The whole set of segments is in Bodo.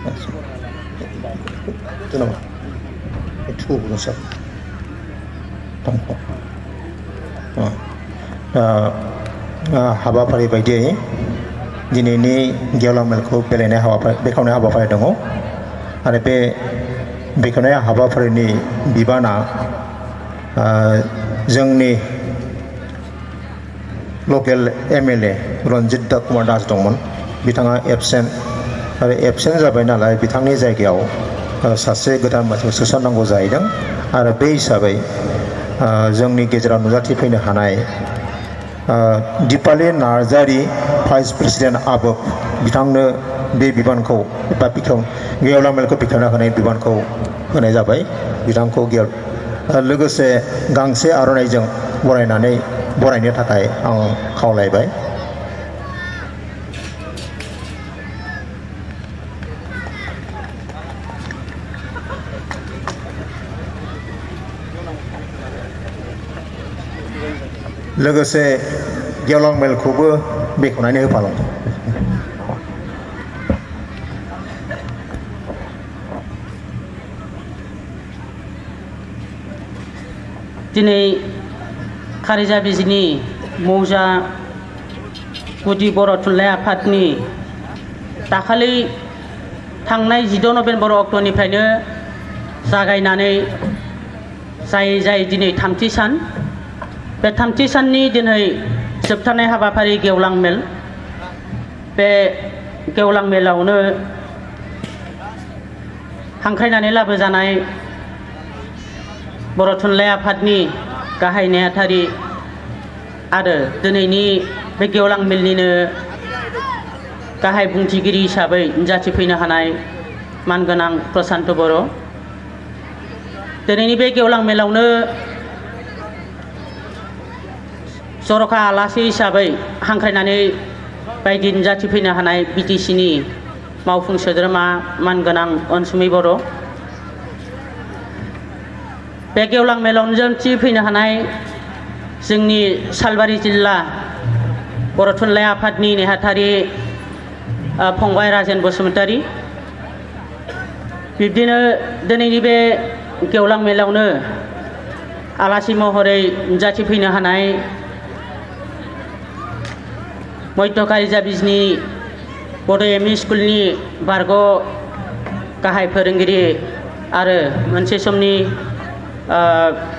itu nama itu bukan हाबाफारि बायदियै दिनैनि गेवलां मेलखौ बेखेवनाय हाबाफारि दङ आरो बे बेखेवनाय हाबाफारिनि बिबाना जोंनि लकेल एमएलए रन्जित कुमार दास दंमोन बिथाङा एबसेन्ट आरो एबसेन्ट जाबाय नालाय बिथांनि जायगायाव सासे गोदान मानसिखौ सोसननांगौ जाहैदों आरो बे हिसाबै जोंनि गेजेराव नुजाथिफैनो हानाय दिपाली नार्जारी भाइस प्रेसिडेन्ट आबोफ बिथांनो बे बिबानखौ एबा गेवलां मेलखौ बेखेवना होनाय बिबानखौ होनाय जाबाय बिथांखौ लोगोसे गांसे आर'नाइजों बरायनो थाखाय आं खावलायबाय। लोगोसे गेवलां मेलखौबो बेखेवनानै होफालांदों। दिनै खारिजा बिजनि मौजा गुदि बर' थुनलाइ आफादनि दाखालि थांनाय 16 नभेम्बर अक्ट'निफ्रायनो जागायनानै जाय दिनै थामथि सान बे थामथि साननि दिनै जोबथारनाय हाबाफारि गेवलां मेल बे गेवलां मेलावनो हांख्रायनानै लाबोजानाय बर' थुनलाइ आफादनि गाहाय नेहाथारि आरो दिनैनि बे गेवलां मेलनिनो गाहाय बुंथिगिरि हिसाबै नुजाथिफैनो हानाय मानगोनां प्रसान्त बर' दिनैनि बे गेवलां मेलावनो जर'खा आलासि हिसाबै हांख्रायनानै बायदि नुजाथिफैनो हानाय बिटिसिनि मावफुं सोद्रोमा मानगोनां अनसुमै बर' बे गेवलां मेलाव नुजाथिफैनो हानाय जोंनि सालबारि जिल्ला बर' थुनलाइ आफादनि नेहाथारि फंबाय राजेन बसुमतारी बिब्दिनो दिनैनि बे गेवलां मेलावनो आलासि महरै नुजाथिफैनो हानाय मध्य खारिजा बिजनि बड' एमइ स्कुलनि बारग' गाहाय फोरोंगिरि आरो मोनसे समनि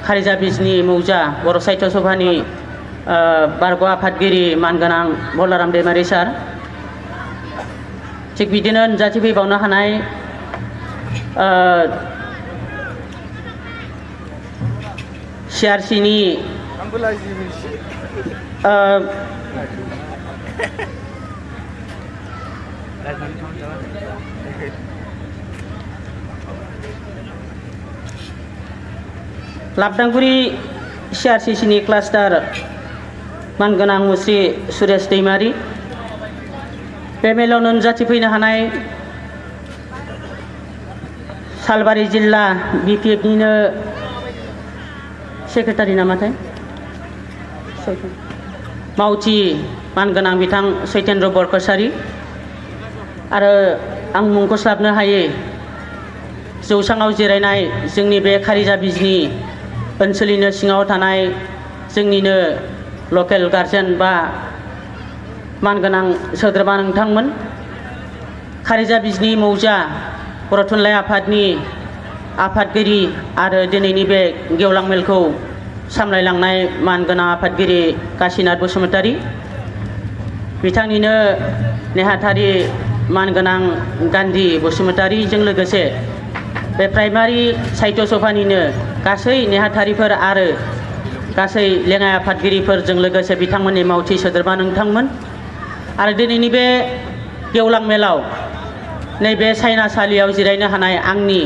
खारिजा बिजनि मौजा बर' साहित्य सभानि बारग' आफादगिरि मानगोनां बलाराम दैमारि सार थिग बिदिनो नुजाथिफैबावनो हानाय सिआरसिनि लाबदांगुरि सिआरसिनि क्लास्टार मानगोनां मुस्रि सुरेश दैमारि बे मेलावनो नुजाथिफैनो हानाय सालबारि जिल्ला बिपिएफनिनो सेक्रेटारि नामाथाय मावथि मानगोनां बिथां सैतेन्द्र बरकसारि आरो आं मुंख'स्लाबनो हायै जौसाङाव जिरायनाय जोंनि बे खारिजा बिजनि ओनसोलनिनो सिङाव थानाय जोंनिनो लकेल गार्जेन बा मानगोनां सोद्रोमा नोंथांमोन खारिजा बिजनि मौजा बर' थुनलाइ आफादनि आफादगिरि आरो दिनैनि बे गेवलां मेलखौ सामलायलांनाय मानगोनां आफादगिरि काशिनाथ बसुमतारी बिथांनिनो नेहाथारि मानगोनां गान्धी बसुमतारीजों लोगोसे बे प्राइमारि साहित्य सभानिनो गासै नेहाथारिफोर आरो गासै लेङाइ आफादगिरिफोरजों लोगोसे बिथांमोननि मावथि सोद्रोमा नोंथांमोन आरो दिनैनि बे गेवलां मेलाव नैबे सायनासालियाव जिरायनो हानाय आंनि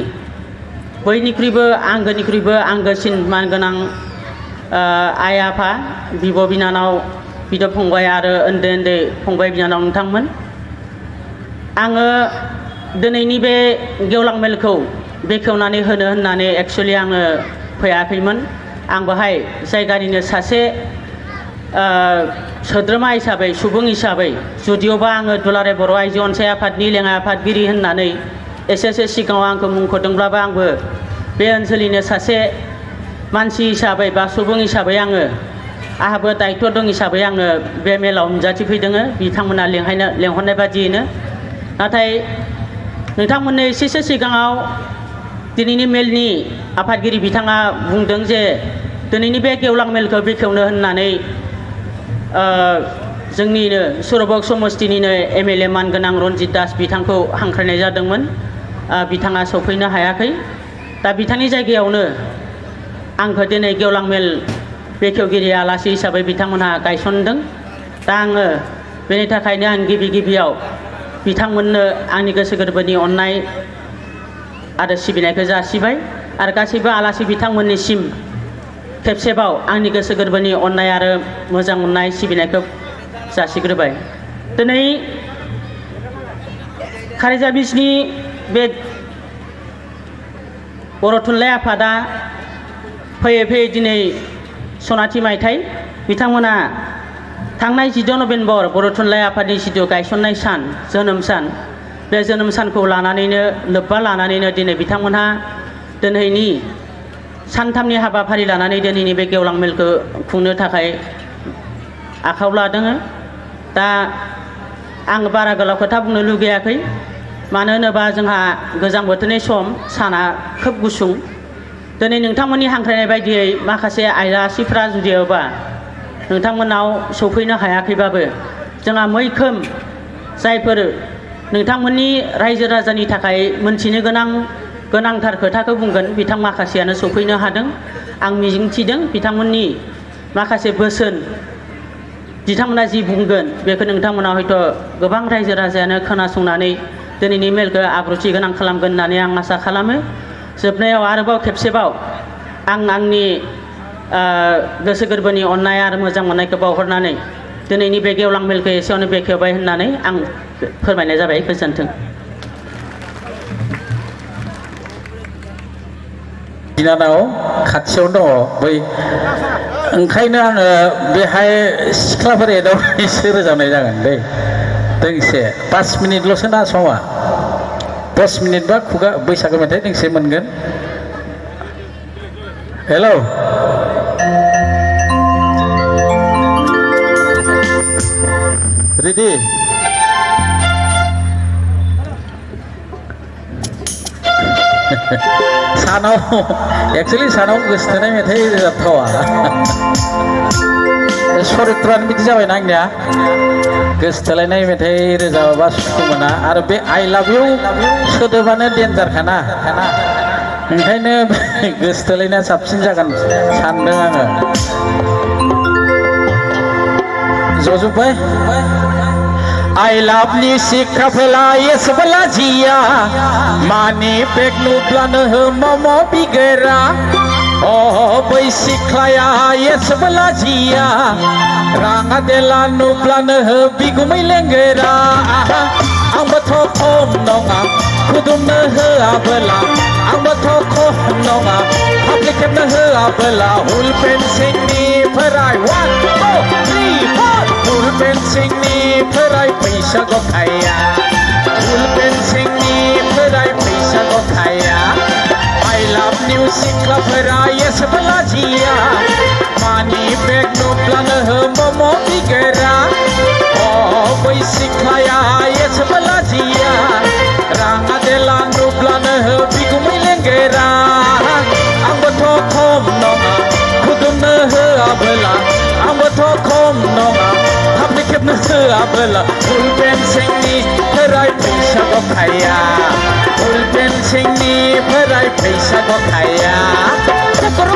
बयनिख्रुइबो आंगोसिन मानगोनां आइ आफा बिब' बिनानाव बिदा फंबाय आरो उन्दै फंबाय बिनानाव नोंथांमोन आङो दिनैनि बे गेवलां मेलखौ बेखेवनानै होनो होननानै एक्सुवेलि आङो फैयाखैमोन आं बेहाय जायगानिनो सासे सोद्रोमा हिसाबै सुबुं हिसाबै जुदिअबा आङो दुलाराय बर' आइजो अनसाय आफादनि लेङाइ आफादगिरि होननानै एसे सिगाङाव आंखौ मुंख'दोंब्लाबो आंबो बे ओनसोलनिनो सासे मानसि हिसाबै बा सुबुं हिसाबै आंहाबो दायित्व दं हिसाबै आङो बे मेलाव नुजाथिफैदों बिथांमोना लेंहरनाय बादियैनो नाथाय नोंथांमोननो एसेसो सिगाङाव दिनैनि मेलनि आफादगिरि बिथाङा बुंदों जे दिनैनि बे गेवलां मेलखौ बेखेवनो होननानै जोंनिनो सुरबक समस्तिनिनो MLA मानगोनां रन्जित दास बिथांखौ हांख्रायनाय जादोंमोन बिथाङा सफैनो हायाखै दा बिथांनि जायगायावनो आंखौ दिनै गेवलां मेल बेखेवगिरि आलासि हिसाबै बिथांमोनहा गायसनदों दा आङो बेनि थाखायनो आं गिबियाव बिथांमोननो आंनि गोसो गोरबोनि अननाय आरो सिबिनायखौ जासिबाय आरो गासैबो आलासि बिथांमोननिसिम खेबसेबाव आंनि गोसो गोरबोनि अननाय आरो मोजां मोननाय सिबिनायखौ जासिग्रोबाय दिनै खारिजाबिसनि बे बर' थुनलाइ आफादा फैयै दिनै सनाथि मायथाइ बिथांमोना थांनाय 14 नभेम्बर बर' थुनलाइ आफादनि जिथु गायसननाय सान जोनोम सान बे जोनोम सानखौ लानानैनो लोब्बा लानानैनो दिनै बिथांमोनहा दिनैनि सानथामनि हाबाफारि लानानै दिनैनि बे गेवलां मेलखौ खुंनो थाखाय आखायाव लादों दा आं बारा गोलाव खोथा बुंनो लुगैयाखै मानो होनोबा जोंहा गोजां बोथोरनि सम साना खोब गुसुं दिनै नोंथांमोननि हांख्रायनाय बायदियै माखासे आलासिफ्रा जुदियोबा नोंथांमोनाव सफैनो हायाखैबाबो जोंहा मैखोम जायफोर नोंथांमोननि रायजो राजानि थाखाय मोनथिनो गोनांथार खोथाखौ बुंगोन बिथां माखासेयानो सफैनो हादों आं मिजिंथिदों बिथांमोननि माखासे बोसोन बिथांमोना जि बुंगोन बेखौ नोंथांमोना हयथ' गोबां रायजो राजायानो खोनासंनानै दिनैनि मेलखौ आब्रुथि गोनां खालामगोन होननानै आं आसा खालामो जोबनायाव आरोबाव खेबसेबाव आं आंनि गोसो गोरबोनि अननाय आरो मोजां मोननायखौ बावहरनानै दिनैनि बे गेवलां मेलखौ एसेयावनो बेखेवबाय होननानै आं फोरमायनाय जाबाय गोजोन्थों बिनानाव खाथियावनो दङ बै ओंखायनो आङो बेहाय सिख्लाफोर एदावनानैसो रोजाबनाय जागोन दै दोंसे 5 मिनिटल'सो ना समा 10 मिनिट बा खुगा बैसागु मेथाइ दोंसे मोनगोन हेलौ रेडि एक्चुअली सानाव गोसोथोनाय मेथाइ रोजाबथावा सरित्रानो बिदि जाबायना आंनिया गोसोथोलायनाय मेथाइ रोजाबाबा सुखु मोना आरो बे आइ लाभ इउ सोदोबानो डेन्जारखाना ओंखायनो गोसोथोलायनाया साबसिन जागोन सानदों आङो जजोब्बाय I love ni sikrapela yesbala jia mani peknuplano momo bigera oh bai siklaya yesbala jia ranga dela nuplano bigumai lengera ambatho khom nonga khudumna abala ambatho khom nonga apliketna abala hul pensing ni pharai 1 2 3 4 hul pensing ni pharai paisa go khaya hul pensing ni pharai paisa go khaya I love music la pharai yes bala jia mani bag no plan momo bigera oh bai sikhaya yes bala jia ranga dela no plan bigumai lengera ambatho khom nonga khudumna abala ambatho khom nonga habnikebna abala full pensing ni pharai paisa go khaya full pensing ni pharai paisa go khaya kokoro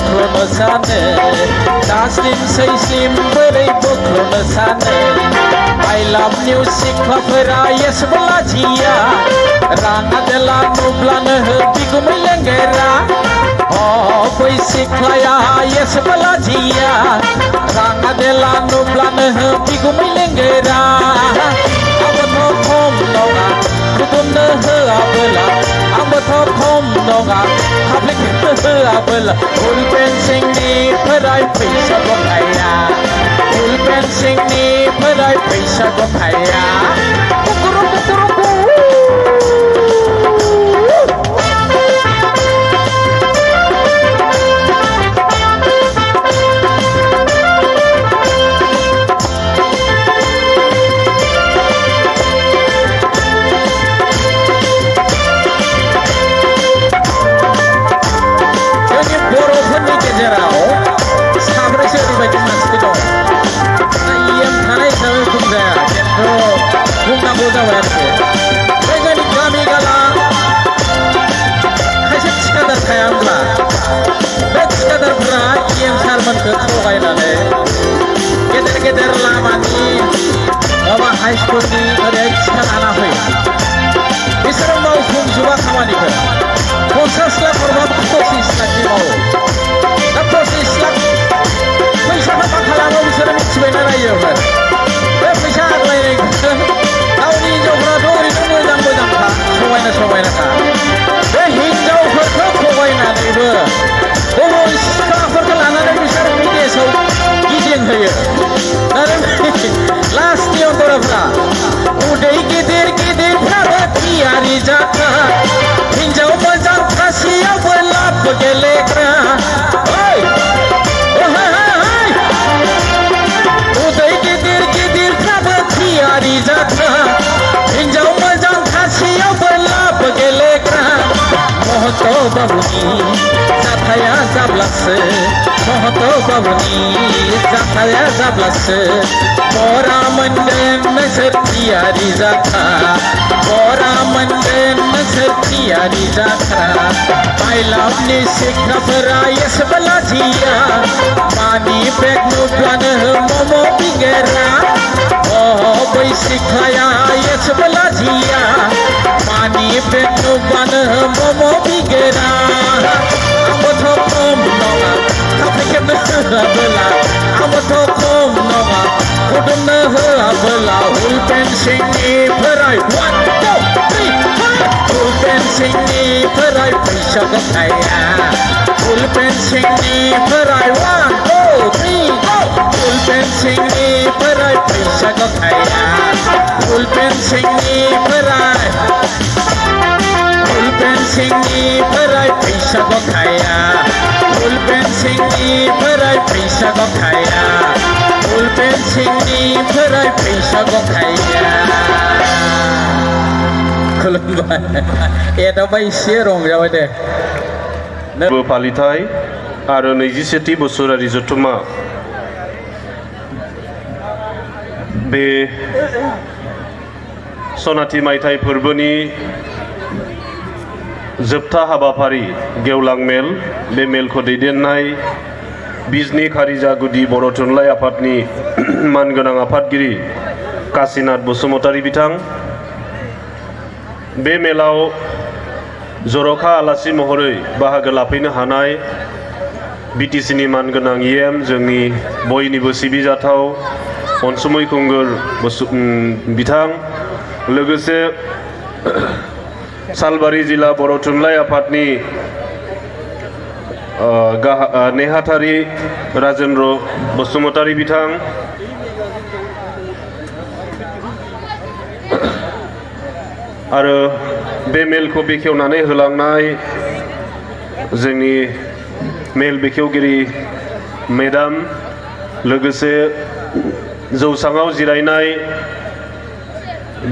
बोख्ल'नो सानो दासिम सैसिम बोरै बोख्ल'नो सानो I love new सिख्लाफोरा एसेबो लाजिया राङा देला नुब्लानो बिगुमै लेंगेरा बै सिख्लाया एसेबो लाजिया राङा देला नुब्लानो बिगुमै लेंगेरा आंबोथ' खम नङा गुबुननो होआबोला आंबोथ' खम नङा पाब्लिकनो होआबोला फुल पेन्सिंनिफ्राय फैसा दंखाया फुल पेन्सिंनिफ्राय फैसा दंखाया कुकुरु कुकुरु साब्रैसो ओरैबायदि मानसिफोर दं इएम थानाय हिसाबै बुंजाया खिन्थु बुंनांगौ जाबाय आरोखि बे जोंनि गामि गाला खायसे थिखादार थाया होनब्ला बे थिखादारफोरा इएम सारमोनखौ थगायनानै गेदेर गेदेर लामानि माबा हाइ स्कुलनि ओरै थिखा लाना फैयो बिसोरो मावफुंजोबा खामानिखौ 50 लाख हरबा 25 लाखनि मावो दा 25 लाख फैसाखौ मा खालामो बिसोरो मिथिबायना रायजोफोर बे फैसा आग्लायनायखौ गावनि हिन्जावफ्राथ' ओरैनो मोजां मोजांखा समायनाखा बे हिन्जावफोरखौ थगायनानैबो गुबुन सिख्लाफोरखौ लानानै बिसोरो बिदेशआव गिदिंहोयो आरो लास्टनि अन्तरफ्रा उदै गिदिर गिदिरफ्राबो थियारि जाखा हिन्जाव मोजां खासियावबो लाब गेलेग्रा उदै गिदिर गिदिरफ्राबो थियारि जाखा हिन्जाव मोजां खासियावबो लाब गेलेग्रा महत बाबुनि जाथाया जाब्लासो महत बाबुनि जाथाया जाब्लासो बरा मोनगोन नोंसोर थियारि जाखा बरा मोनगोन नोंसोर थियारि जाखा बायलावनि सिख्लाफोरा एसेबो लाजिया मानि बेग नुब्लानो मम' बिगेरा बै सिख्लाया एसेबो लाजिया मानि बेग नुब्लानो मम' बिगेरा आंबोथ' खम नङा खाफेखेबनो होआबोला आंबोथ' खम नङा खुदुमनो होआबोला हुल पेन्सिंनिफ्राय 1 2 3 फुल पेन्सिंनिफ्राय फैसा दंखाया फुल पेन्सिंनिफ्राय 1 2 3 फुल पेन्सिंनिफ्राय फैसा दंखाया फुल पेन्सिंनिफ्राय फैसा दंखाया फुल पेन्सिंनिफ्राय फैसा दंखाया फुल पेन्सिंनिफ्राय फैसा दंखाया खुलुमबाय एदावबा एसे रंजाबाय दे फोरबो फालिथाय आरो 27थि बोसोरारि जथुम्मा बे सनाथि मायथाइ फोरबोनि जोबथा हाबाफारि गेवलां मेल बे मेलखौ दैदेननाय बिजनी खारिजा गुदि बर' थुनलाइ आफादनि मानगोनां आफादगिरि काशीनाथ बसुमतारी बिथां बे मेलाव जर'खा आलासि महरै बाहागो लाफैनो हानाय बिटिसिनि मानगोनां इएम जोंनि बयनिबो सिबिजाथाव अनसुमै खुंगुर बिथां लोगोसे सालबारि जिल्ला बर' थुनलाइ आफादनि नेहाथारि राजेन्द्र बसुमतारी बिथां आरो बे मेलखौ बेखेवनानै होलांनाय जोंनि मेल बेखेवगिरि मेडाम लोगोसे जौसाङाव जिरायनाय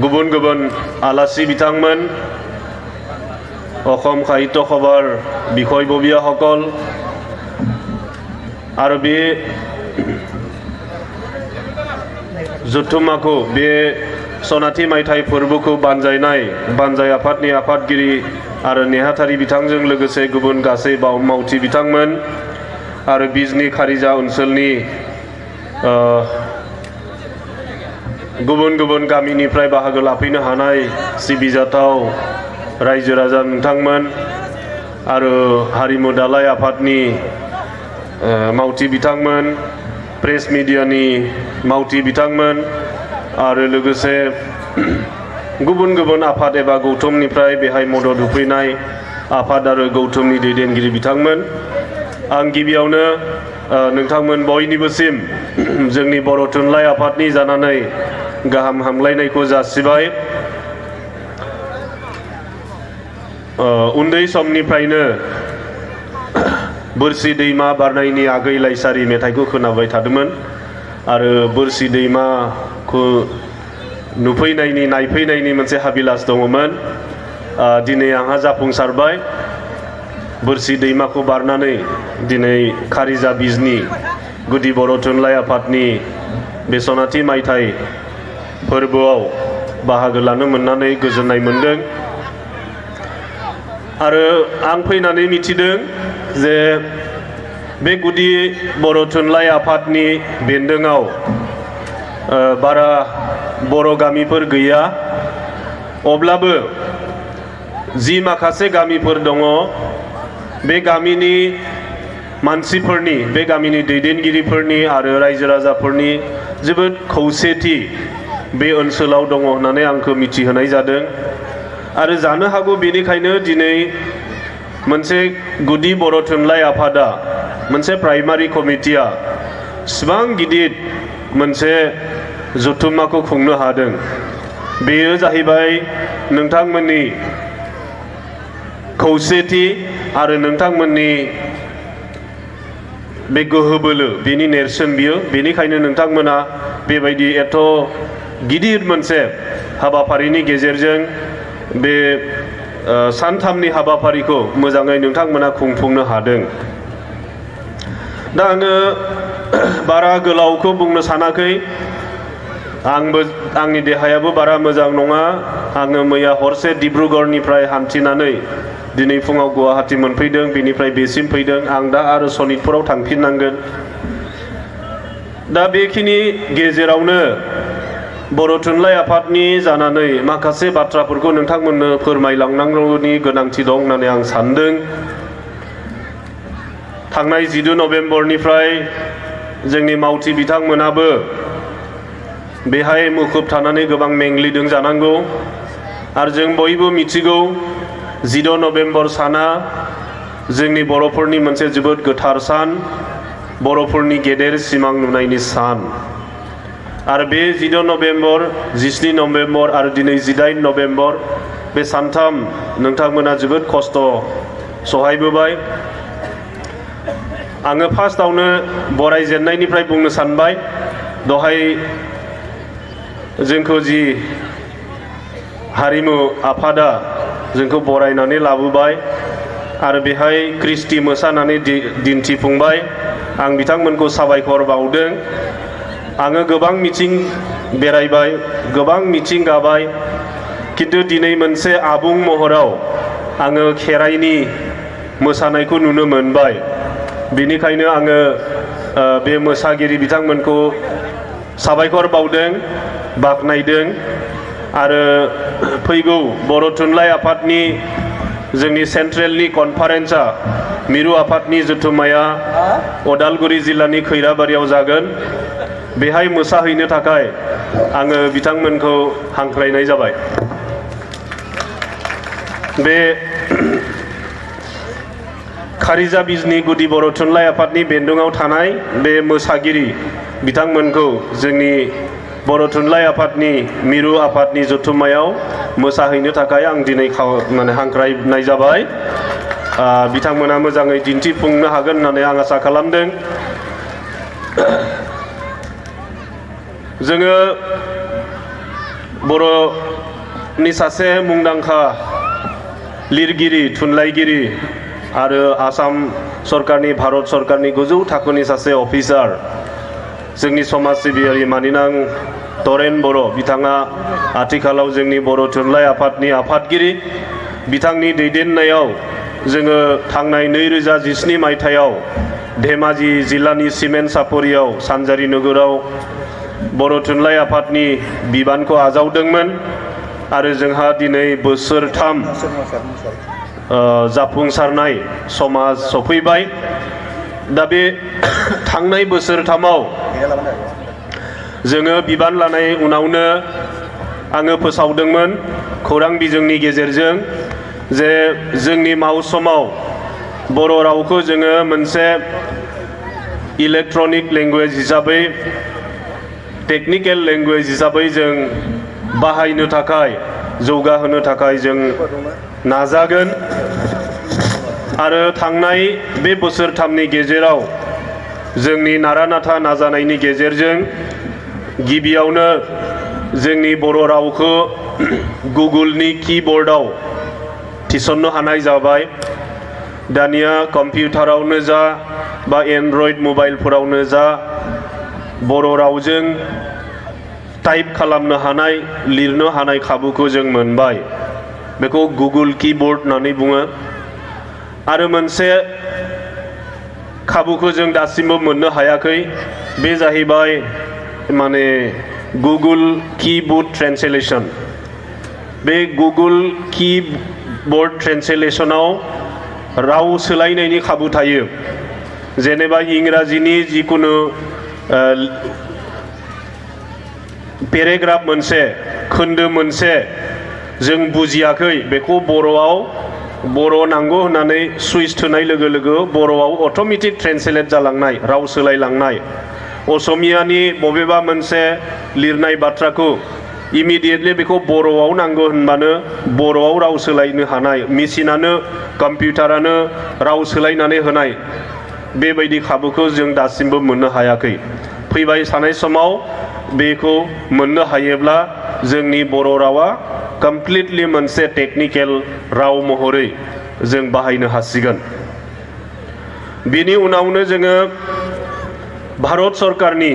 गुबुन गुबुन आलासि बिथांमोन অসম সাহিত্য সভাৰ বিষয়ববীয়াসকল আৰু बे जथुम्माखौ बे सनाथि मायथाइ फोरबोखौ बानजाय आफादनि आफादगिरि आरो नेहाथारि बिथांजों लोगोसे गुबुन गासै मावथि बिथांमोन आरो बिजनी खारिजा ओनसोलनि गुबुन गुबुन गामिनिफ्राय बाहागो लाफैनो हानाय सिबिजाथाव रायजो राजा नोंथांमोन आरो हारिमु दालाय आफादनि मावथि बिथांमोन, प्रेस मिडियानि मावथि बिथांमोन आरो लोगोसे गुबुन गुबुन आफाद एबा गौथुमनिफ्राय बेहाय मदद होफैनाय आफाद आरो गौथुमनि दैदेनगिरि बिथांमोन, आं गिबियावनो नोंथांमोन बयनिबोसिम जोंनि बर' थुनलाइ आफादनि जानानै गाहाम हामलायनायखौ जासिबाय। उन्दै समनिफ्रायनो बोरसि दैमा बारनायनि आगै लाइसारि मेथाइखौ खोनाबाय थादोंमोन आरो बोरसि दैमाखौ नुफैनायनि नायफैनायनि मोनसे हाबिलास दङमोन। दिनै आंहा जाफुंसारबाय। बोरसि दैमाखौ बारनानै दिनै खारिजा बिजनी गुदि बर' थुनलाइ आफादनि बे सनाथि मायथाइ फोरबोआव बाहागो लानो मोननानै गोजोननाय मोनदों आरो आं फैनानै मिथिदों जे बे गुदि बर' थुनलाइ आफादनि बेन्दोङाव बारा बर' गामिफोर गैया, अब्लाबो जि माखासे गामिफोर दङ बे गामिनि मानसिफोरनि, बे गामिनि दैदेनगिरिफोरनि आरो रायजो राजाफोरनि जोबोद खौसेथि बे ओनसोलाव दङ होननानै आंखौ मिथिहोनाय जादों आरो जानो हागौ बेनिखायनो दिनै मोनसे गुदि बर' थुनलाइ आफादा, मोनसे प्राइमारि कमिटिया इसिबां गिदिर मोनसे जथुम्माखौ खुंनो हादों। बेयो जाहैबाय नोंथांमोननि खौसेथि आरो नोंथांमोननि बे गोहो बोलो बेनि नेरसोन बियो। बेनिखायनो नोंथांमोना बेबायदि एथ' गिदिर मोनसे हाबाफारिनि गेजेरजों बे सानथामनि हाबाफारिखौ मोजाङै नोंथांमोना खुंफुंनो हादों। दा आङो बारा गोलावखौ बुंनो सानाखै। आंनि देहायाबो बारा मोजां नङा। आङो मैया हरसे डिब्रुगड़निफ्राय हान्थिनानै दिनै फुङाव गुवाहाटी मोनफैदों, बेनिफ्राय बेसिम फैदों। आं दा आरो सनितपुराव थांफिननांगोन। दा बेखिनि गेजेरावनो बर' थुनलाइ आफादनि जानानै माखासे बाथ्राफोरखौ नोंथांमोननो फोरमायलांनांगौनि गोनांथि दं होननानै आं सानदों। थांनाय 10 नभेम्बरनिफ्राय जोंनि मावथि बिथांमोनाबो बेहाय मुखुब थानानै गोबां मेंग्लिदों जानांगौ आरो जों बयबो मिथिगौ 10 नभेम्बर साना जोंनि बर'फोरनि मोनसे जोबोद गोथार सान, बर'फोरनि गेदेर सिमां नुनायनि सान। आरो बे 10 नभेम्बर, 17 नभेम्बर आरो दिनै 18 नभेम्बर बे सानथाम नोंथांमोना जोबोद खस्थ' सहायबोबाय। आङो फार्स्टआवनो बरायजेननायनिफ्राय बुंनो सानबाय। दहाय जोंखौ जि हारिमु आफादा जोंखौ बरायनानै लाबोबाय आरो बेहाय कृष्टि मोसानानै दिन्थिफुंबाय। आं बिथांमोनखौ साबायखर बावदों। आङो गोबां मिथिं बेरायबाय, गोबां मिथिं गाबाय, किन्तु दिनै मोनसे आबुं महराव आङो खेराइनि मोसानायखौ नुनो मोनबाय। बेनिखायनो आङो बे मोसागिरि बिथांमोनखौ साबायखर बावदों, बाख्नायदों आरो फैगौ बर' थुनलाइ आफादनि जोंनि सेन्ट्रेलनि कनफारेन्सआ, मिरु आफादनि जथुम्माया अदालगुरि जिल्लानि खैराबारियाव जागोन। बेहाय मोसाहैनो थाखाय आङो बिथांमोनखौ हांख्रायनाय जाबाय। बे खारिजा बिजनी गुदि बर' थुनलाइ आफादनि बेन्दोङाव थानाय बे मोसागिरि बिथांमोनखौ जोंनि बर' थुनलाइ आफादनि मिरु आफादनि जथुम्मायाव मोसाहैनो थाखाय आं दिनै हांख्रायनाय जाबाय। बिथांमोना मोजाङै दिन्थिफुंनो हागोन होननानै आं आसा खालामदों। जोङो बर'नि सासे मुंदांखा लिरगिरि, थुनलाइगिरि आरो आसाम सरकारनि, भारत सरकारनि गोजौ थाखोनि सासे अफिसार, जोंनि समाज सिबियारि मानिनां तरेन बर', बिथाङा आथिखालाव जोंनि बर' थुनलाइ आफादनि आफादगिरि। बिथांनि दैदेननायाव जोङो थांनाय 2017 मायथाइयाव धेमाजि जिल्लानि सिमेन्ट सापरियाव सानजारि नोगोराव बर' थुनलाइ आफादनि बिबानखौ आजावदोंमोन आरो जोंहा दिनै बोसोरथाम जाफुंसारनाय समा सफैबाय। दा बे थांनाय बोसोरथामाव जोङो बिबान लानाय उनावनो आङो फोसावदोंमोन खौरां बिजोंनि गेजेरजों जे जोंनि मावसमाव बर' रावखौ जोङो मोनसे इलेक्ट्रनिक लेंगुवेज हिसाबै टेक्निकेल लेंगुवेज हिसाबै जों बाहायनो थाखाय जौगाहोनो थाखाय जों नाजागोन आरो थांनाय बे बोसोरथामनि गेजेराव जोंनि नारा नाथा नाजानायनि गेजेरजों गिबियावनो जोंनि बर' रावखौ गुगोलनि कीबोर्डआव थिसननो हानाय जाबाय। दानिया कम्पिउटारावनो जा बा एन्ड्रइड मबाइलफोरावनो जा बर' रावजों टाइप खालामनो हानाय लिरनो हानाय खाबुखौ जों मोनबाय। बेखौ गुगोल कीबोर्ड होननानै बुङो। आरो मोनसे खाबुखौ जों दासिमबो मोननो हायाखै, बे जाहैबाय माने गुगोल कीबोर्ड ट्रेन्सलेशन। बे गुगोल कीबोर्ड ट्रेन्सलेशनाव राव सोलायनायनि खाबु थायो। जेनेबा इंराजिनि जिकुनु पेरेग्राफ मोनसे खोन्दो मोनसे जों बुजियाखै, बेखौ बर' नांगौ होननानै सुइस थुनाय लोगो लोगो बर'आव अट'मेटिक ट्रेन्सलेट जालांनाय, राव सोलायलांनाय। असमियानि बबेबा मोनसे लिरनाय बाथ्राखौ इमिडियेटलि बेखौ बर'आव नांगौ होनबानो बर'आव राव सोलायनो हानाय, मेसिनानो कम्पिउटारानो राव सोलायनानै होनाय, बेबायदि खाबुखौ जों दासिमबो मोननो हायाखै। फैबाय थानाय समाव बेखौ मोननो हायोब्ला जोंनि बर' रावा कमप्लिटलि मोनसे टेक्निकेल राव महरै जों बाहायनो हासिगोन। बेनि उनावनो जोङो भारत सरकारनि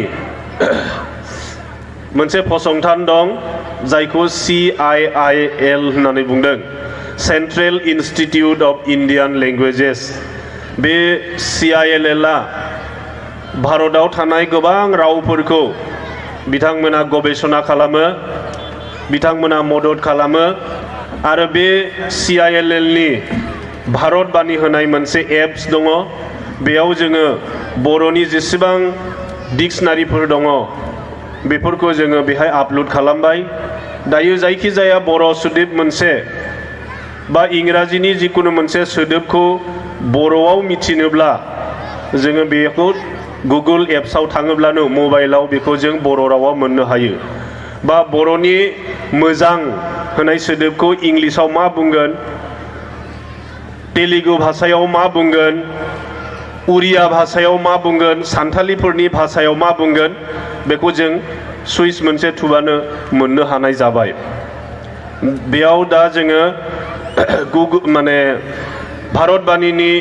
मोनसे फसंथान दं जायखौ CIIL होननानै बुंदों, central institute of Indian languages. बे CIIL आ भारताव थानाय गोबां रावफोरखौ बिथांमोना गबेषणा खालामो, बिथांमोना मदद खालामो आरो बे CIIL नि भारत बानि होनाय मोनसे एप्स दङ। बेयाव जोङो बर'नि जेसेबां डिक्सनारिफोर दङ बेफोरखौ जोङो बेहाय आपल'ड खालामबाय। दायो जायखिजाया बर' सोदोब मोनसे बा इंराजिनि जिकुनु मोनसे सोदोबखौ बर'आव मिथिनोब्ला जोङो बेखौ गुगोल एप्सआव थाङोब्लानो मबाइलाव बेखौ जों बर' रावाव मोननो हायो। बा बर'नि मोजां होनाय सोदोबखौ इंलिसाव मा बुंगोन, तेलुगु भाषायाव मा बुंगोन, उरिया भाषायाव मा बुंगोन, सान्थालिफोरनि भाषायाव मा बुंगोन, बेखौ जों सुइस मोनसे थुबानो मोननो हानाय जाबाय। बेयाव दा जोङो गुगोल माने भारतबाणीनि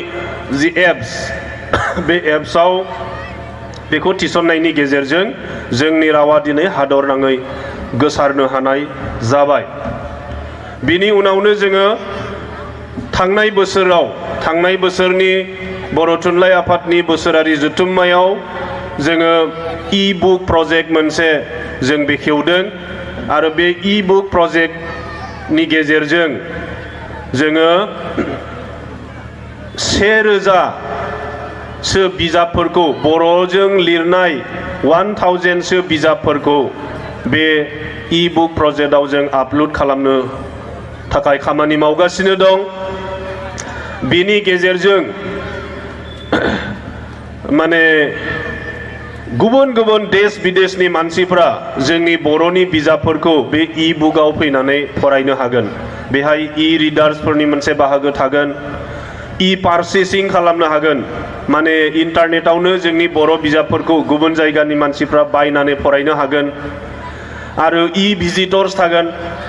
जि एप्स, बे एप्सआव बेखौ थिसननायनि गेजेरजों जोंनि रावा दिनै हादरनाङै गोसारनो हानाय जाबाय। बिनि उनावनो जोङो थांनाय बोसोरनि बर' थुनलाइ आफादनि बोसोरारि जथुम्मायाव जोङो इ-बुक प्रजेक्ट मोनसे जों बेखेवदों आरो बे इ-बुक प्रजेक्टनि गेजेरजों जोङो 1000सो बिजाबफोरखौ बर'जों लिरनाय 1000सो बिजाबफोरखौ बे इ-बुक प्रजेक्टआव जों आपल'ड खालामनो थाखाय खामानि मावगासिनो दं। बेनि गेजेरजों माने गुबुन गुबुन देश विदेशनि मानसिफ्रा जोंनि बर'नि बिजाबफोरखौ बे इ-बुकआव फैनानै फरायनो हागोन। बेहाय इ-रिडार्सफोरनि मोनसे बाहागो थागोन, इ-पारचेसिं खालामनो हागोन, माने इन्टारनेटावनो जोंनि बर' बिजाबफोरखौ गुबुन जायगानि मानसिफ्रा बायनानै फरायनो हागोन। आरो इ-भिजिटर्स थागोन,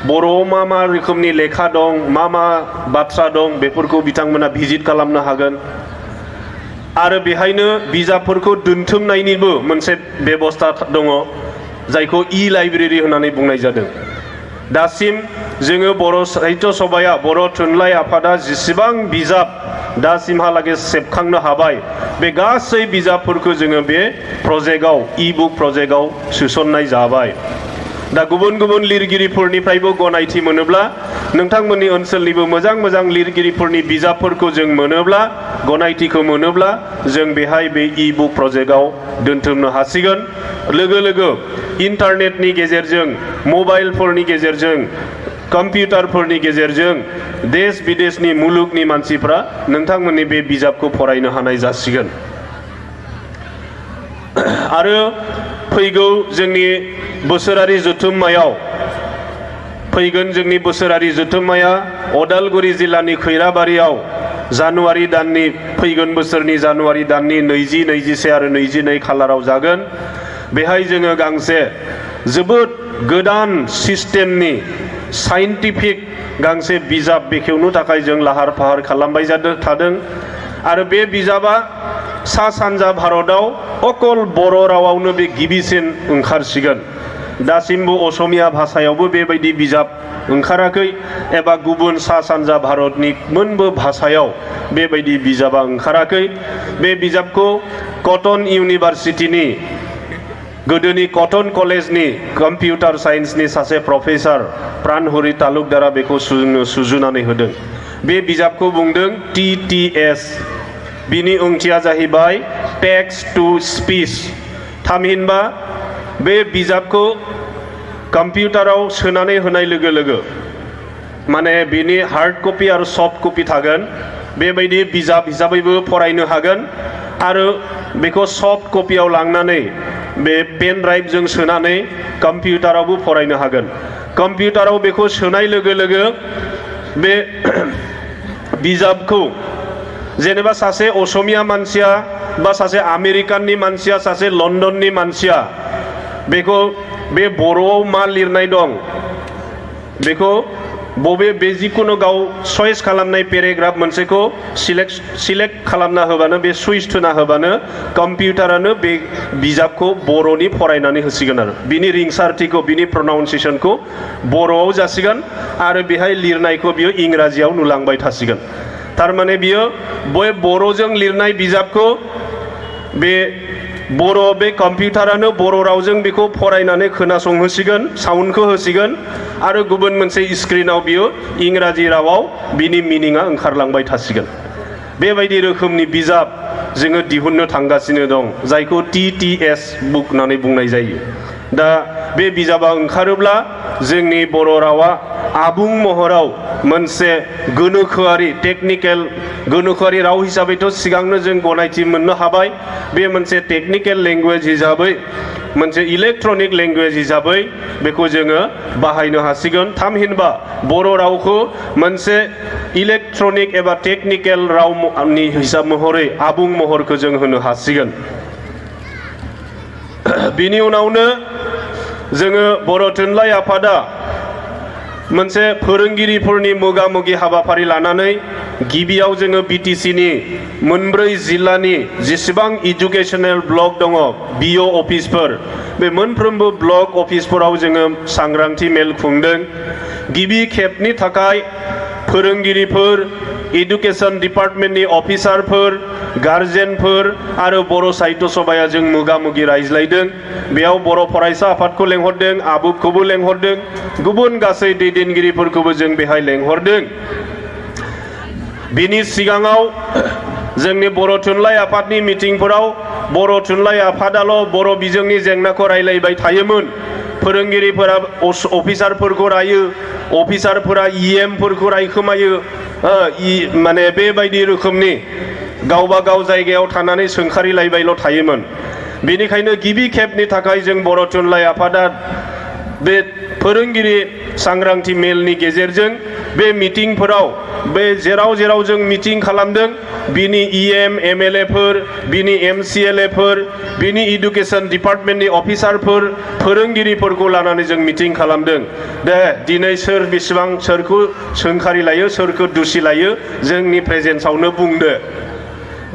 बर'आव मा मा रोखोमनि लेखा दं, मा मा बाथ्रा दं, बेफोरखौ बिथांमोना भिजिट खालामनो हागोन। आरो बेहायनो बिजाबफोरखौ दोनथुमनायनिबो मोनसे बेबस्था दङ जायखौ इ-लाइब्रेरि होननानै बुंनाय जादों। दासिम जोङो बर' साहित्य सभाया बर' थुनलाइ आफादा जेसेबां बिजाब दासिमहालागै सेबखांनो हाबाय बे गासै बिजाबफोरखौ जोङो बे प्रजेक्टआव इ-बुक प्रजेक्टआव सोसननाय जाबाय। दा गुबुन गुबुन लिरगिरिफोरनिफ्रायबो गनायथि मोनोब्ला नोंथांमोननि ओनसोलनिबो मोजां मोजां लिरगिरिफोरनि बिजाबफोरखौ जों मोनोब्ला गनायथिखौ मोनोब्ला जों बेहाय बे इ-बुक प्रजेक्टआव दोनथुमनो हासिगोन। लोगो लोगो इन्टारनेटनि गेजेरजों मबाइलफोरनि गेजेरजों कम्पिउटारफोरनि गेजेरजों देश विदेशनि मुलुगनि मानसिफ्रा नोंथांमोननि बे बिजाबखौ फरायनो हानाय जासिगोन। आरो फैगौ जोंनि बोसोरारि जथुम्मायाव फैगोन जोंनि बोसोरारि जथुम्माया अदालगुरि जिल्लानि खैराबारियाव जानुवारि दाननि फैगोन बोसोरनि जानुवारि दाननि 20, 21 आरो 22 खालाराव जागोन। बेहाय जोङो गांसे जोबोद गोदान सिस्टेमनि साइन्टिफिक गांसे बिजाब बेखेवनो थाखाय जों लाहार फाहार खालामबाय थादों। आरो बे बिजाबा सा सानजा भारताव अकल बर' रावावनो बे गिबिसिन ओंखारसिगोन। दासिमबो असमिया भाषायावबो बेबायदि बिजाब ओंखाराखै एबा गुबुन सा सानजा भारतनि मोनबो भाषायाव बेबायदि बिजाबा ओंखाराखै। बे बिजाबखौ कटन इउनिभारसिटिनि गोदोनि कटन कलेजनि कम्पिउटार साइन्सनि सासे प्रफेसार प्राणहरि तालुकदारा बेखौ सुजुनानै होदों। बे बिजाबखौ बुंदों TTS। बिनि ओंथिया जाहैबाय टेक्स्ट टू स्पीच। थामहिनबा बे बिजाबखौ कम्पिउटाराव सोनानै होनाय लोगो लोगो माने बिनि हार्ड कपि आरो सफ्ट कपि थागोन। बेबायदि बिजाब हिसाबैबो फरायनो हागोन आरो बेखौ सफ्ट कपियाव लांनानै बे पेन ड्राइभजों सोनानै कम्पिउटारावबो फरायनो हागोन। कम्पिउटाराव बेखौ सोनाय लोगो लोगो बे बिजाबखौ जेनेबा सासे असमिया मानसिया बा सासे आमेरिकाननि मानसिया सासे लन्डननि मानसिया बेखौ बे बर'आव मा लिरनाय दं बेखौ बे जिखुनु गाव चइस खालामनाय पेराग्राफ मोनसेखौ सिलेक्ट खालामना होबानो बे सुइच थुना होबानो कम्पिउटारानो बे बिजाबखौ बर'नि फरायनानै होसिगोन आरो बिनि रिंसारथिखौ बिनि प्रनाउन्सिएसनखौ बर'आव जासिगोन आरो बेहाय लिरनायखौ बियो इंराजियाव नुलांबाय थासिगोन। थारमाने बियो बे बर'जों लिरनाय बिजाबखौ बे कम्पिउटारानो बर' रावजों बेखौ फरायनानै खोनासंहोसिगोन, साउन्डखौ होसिगोन आरो गुबुन मोनसे स्क्रिनाव बियो इंराजि रावाव बिनि मिनिङा ओंखारलांबाय थासिगोन। बेबायदि रोखोमनि बिजाब जोङो दिहुननो थांगासिनो दं जायखौ TTS बुक होननानै बुंनाय जायो। दा बे बिजाबा ओंखारोब्ला जोंनि बर' रावा आबुं महराव मोनसे गोनोखोआरि राव हिसाबैथ' सिगांनो जों गनायथि मोननो हाबाय। बे मोनसे टेक्निकेल लेंगुवेज हिसाबै मोनसे इलेक्ट्रनिक लेंगुवेज हिसाबै बेखौ जोङो बाहायनो हासिगोन। थामहिनबा बर' रावखौ मोनसे इलेक्ट्रनिक एबा टेक्निकेल रावनि हिसाब महरै आबुं महरखौ जों होनो हासिगोन। बिनि उनावनो जोङो बर' थुनलाइ आफादा मोनसे फोरोंगिरिफोरनि मोगा-मोगि हाबाफारि लानानै गिबियाव जोङो BTCनि मोनब्रै जिल्लानि जेसेबां इडुकेसनेल ब्लक दङ BO अफिसफोर बे मोनफ्रोमबो ब्लक अफिसफोराव जोङो सांग्रांथि मेल खुंदों। गिबि खेबनि थाखाय फोरोंगिरिफोर, एडुकेशन डिपार्टमेन्टनि अफिसारफोर, गार्जेनफोर आरो बर' साहित्य सभाया जों मोगा-मोगि रायज्लायदों। बेयाव बर' फरायसा आफादखौ लेंहरदों, आबुखौबो लेंहरदों, गुबुन गासै दैदेनगिरिफोरखौबो जों बेहाय लेंहरदों। बिनि सिगाङाव जोंनि बर' थुनलाइ आफादनि मिटिंफोराव बर' थुनलाइ आफादाल' बर' बिजोंनि जेंनाखौ रायलायबाय थायोमोन। फोरोंगिरिफोरा अफिसारफोरखौ रायो, अफिसारफोरा EMफोरखौ रायखोमायो, माने बेबायदि रोखोमनि गावबा गाव जायगायाव थानानै सोंखारिलायबायल' थायोमोन। बेनिखायनो गिबि खेबनि थाखाय जों बर' थुनलाइ आफादा बे फोरोंगिरि सांग्रांथि मेलनि गेजेरजों बे मिटिंफोराव बे जेराव जों मिटिं खालामदों बिनि EM MLAफोर, बिनि MCLAफोर, बिनि इडुकेशन डिपार्टमेन्टनि अफिसारफोर, फोरोंगिरिफोरखौ लानानै जों मिटिं खालामदों। दे दिनै सोर बेसेबां सोरखौ सोंखारि लायो, सोरखौ दुसि लायो जोंनि प्रेजेन्सआवनो बुंदो।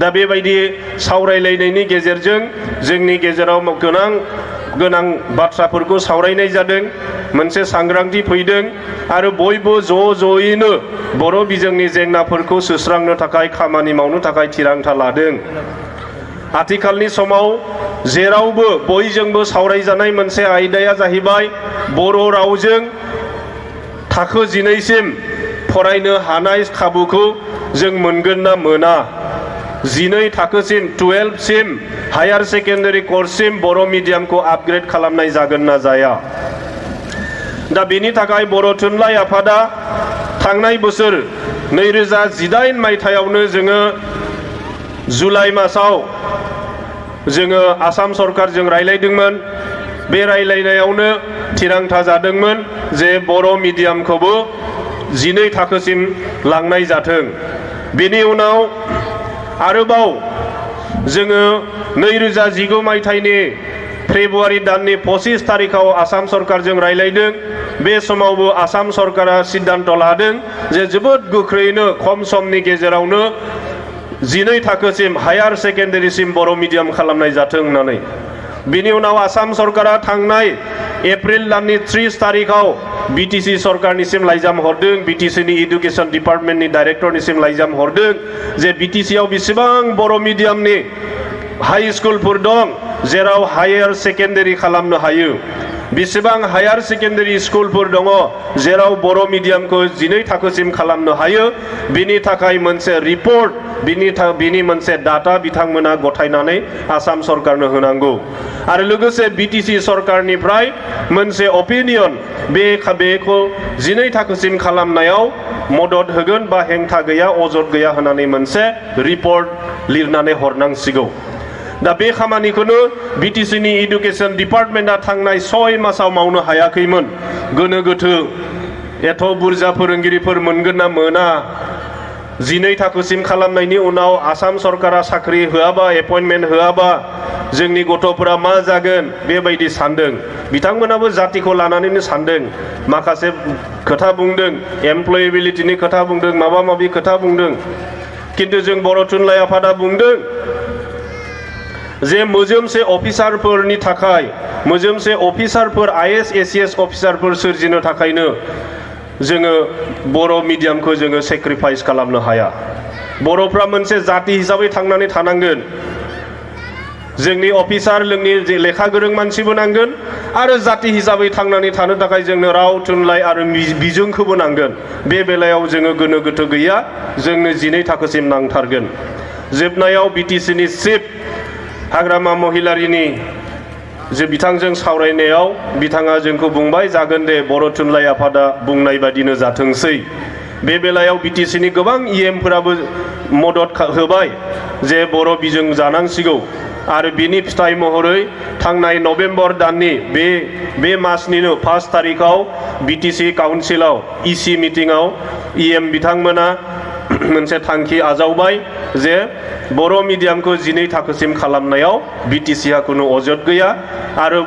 दा बेबायदि सावरायलायनायनि गेजेरजों जोंनि गेजेराव गोनां बाथ्राफोरखौ सावरायनाय जादों। मोनसे सांग्रांथि फैदों आरो बयबो ज'यैनो बर' बिजोंनि जेंनाफोरखौ सुस्रांनो थाखाय खामानि मावनो थाखाय थिरांथा लादों। आथिखालनि समाव जेरावबो बयजोंबो सावरायजानाय मोनसे आयदाया जाहैबाय बर' रावजों थाखो 12सिम फरायनो हानाय खाबुखौ जों मोनगोन ना मोना। 12 थाखोसिम 12सिम हायार सेकेन्डारि कर्ससिम बर' मिडियामखौ आपग्रेड खालामनाय जागोन ना जाया। दा बेनि थाखाय बर' थुनलाइ आफादा थांनाय बोसोर 2018 मायथाइयावनो जोङो जुलाइ मासाव जोङो आसाम सरकारजों रायलायदोंमोन। बे रायलायनायावनो थिरांथा जादोंमोन जे बर' मिडियामखौबो 12 थाखोसिम लांनाय जाथों। बेनि उनाव आरोबाव जोङो 2019 मायथाइनि फेब्रुवारि दाननि 25 तारिखाव आसाम सरकारजों रायलायदों। बे समावबो आसाम सरकारा सिद्धांत लादों जे जोबोद गोख्रैनो खम समनि गेजेरावनो 12 थाखोसिम हायार सेकेन्डारिसिम बर' मिडियाम खालामनाय जाथों होननानै। बिनि उनाव आसाम सरकारा थांनाय एप्रिल दाननि 30 तारिखाव BTC सरकारनिसिम लाइजाम हरदों, BTCनि इडुकेसन डिपार्टमेन्टनि डाइरेक्टरनिसिम लाइजाम हरदों जे BTCआव बेसेबां बर' मिडियामनि हाई स्कुलफोर दं जेराव हायार सेकेन्डारि खालामनो हायो, बेसेबां हायार सेकेन्डारि स्कुलफोर दङ जेराव बर' मिडियामखौ 12 थाखोसिम खालामनो हायो। बिनि थाखाय मोनसे रिपर्ट, बिनि मोनसे डाटा बिथांमोना गथायनानै आसाम सरकारनो होनांगौ आरो लोगोसे BTC सरकारनिफ्राय मोनसे अपिनियन बेखौ 12 थाखोसिम खालामनायाव मदद होगोन बा हेंथा गैया, अजद गैया होननानै मोनसे रिपर्ट लिरनानै हरनांसिगौ। दा बे खामानिखौनो BTCनि इडुकेसन डिपार्टमेन्टआ थांनाय 6 मासाव मावनो हायाखैमोन। गोनो गोथो, एथ' बुरजा फोरोंगिरिफोर मोनगोन ना मोना, 12 थाखोसिम खालामनायनि उनाव आसाम सरकारा साख्रि होआबा, एपइन्टमेन्ट होआबा जोंनि गथ'फोरा मा जागोन बेबायदि सानदों। बिथांमोनाबो जातिखौ लानानैनो सानदों, माखासे खोथा बुंदों, एमप्लयेबिलिटिनि खोथा बुंदों, माबा माबि खोथा बुंदों। किन्तु जों बर' थुनलाइ आफादा बुंदों जे मोजोमसे अफिसारफोरनि थाखाय, मोजोमसे अफिसारफोर IAS ACS अफिसारफोर सोरजिनो थाखायनो जोङो बर' मिडियामखौ जोङो सेक्रिफाइस खालामनो हाया। बर'फ्रा मोनसे जाति हिसाबै थांनानै थानांगोन। जोंनि अफिसार, जोंनि लेखा गोरों मानसिबो नांगोन आरो जाति हिसाबै थांनानै थानो थाखाय जोंनो राव, थुनलाइ आरो बिजोंखौबो नांगोन। बे बेलायाव जोङो गोनो गोथो गैया, जोंनो 12 थाखोसिम नांथारगोन। जोबनायाव BTCनि चिफ हाग्रामा महिलारिनि जे बिथांजों सावरायनायाव बिथाङा जोंखौ बुंबाय, जागोन दे बर' थुनलाइ आफादा बुंनाय बादिनो जाथोंसै। बे बेलायाव BTCनि गोबां EMफोराबो मदद होबाय जे बर' बिजों जानांसिगौ आरो बिनि फिथाइ महरै थांनाय नभेम्बर दाननि बे मासनिनो 1 तारिखाव BTC काउन्सिलाव EC मिटिंआव EM बिथांमोना मोनसे थांखि आजावबाय जे बर' मिडियामखौ 12 थाखोसिम खालामनायाव BTCआ खुनु अजद गैया आरो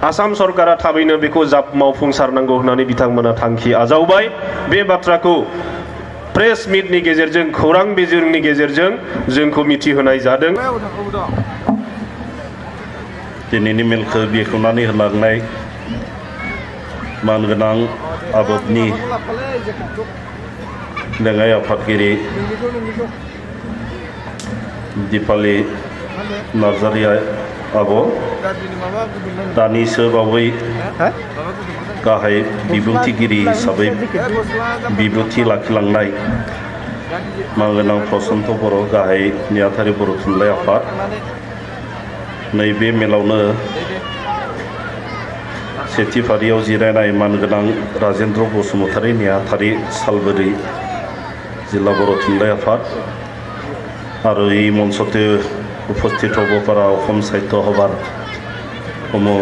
आसाम सरकारा थाबैनो बेखौ मावफुंसारनांगौ होननानै बिथांमोना थांखि आजावबाय। बे बाथ्राखौ प्रेस मिटनि गेजेरजों, खौरां बिजोंनि गेजेरजों जोंखौ मिथिहोनाय जादों। दिनैनि मेलखौ बेखेवनानै होलांनाय मानगोनां आबोफनि लेङाइ आफादगिरि दिपाली नार्जारी आब', दानिसो बावै गाहाय बिबुंथिगिरि हिसाबै बिबुंथि लाखिलांनाय मानगोनां प्रसन्त बर' गाहाय नेहाथारि बर' थुनलाइ आफाद, नैबे मेलावनो सेथि फारियाव जिरायनाय मानगोनां राजेन्द्र बसुमतारी नेहाथारि सालबारि जिल्ला बर' थुनलाइ आफाद आरो এই মঞ্চতে উপস্থিত হ'ব পৰা অসম সাহিত্য সভাৰ সমূহ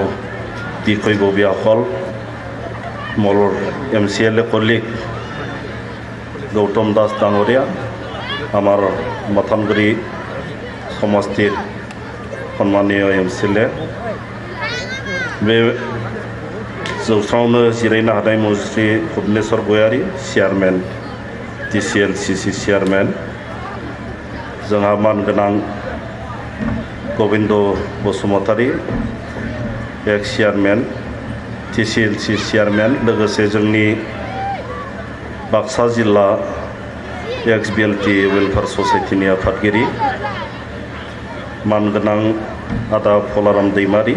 বিষয়ববীয়াসকল, মোৰ MCLA কলিগ গৌতম দাস ডাঙৰীয়া, আমাৰ মাথানগুৰি সমষ্টিৰ সন্মানীয় MCLA, बे जौस्राङावनो जिरायनो हानाय मुस्रि भुबनेश्वर गयारी चेयारमेन, DCLCC चेयारमेन, जोंहा मानगोनां गबिन्द बसुमतारी एक्स चेयारमेन, TCLC चेयारमेन लोगोसे जोंनि बाक्सा जिल्ला XBLT वेलफेयार ससाइटिनि आफादगिरि मानगोनां आदा फलाराम दैमारि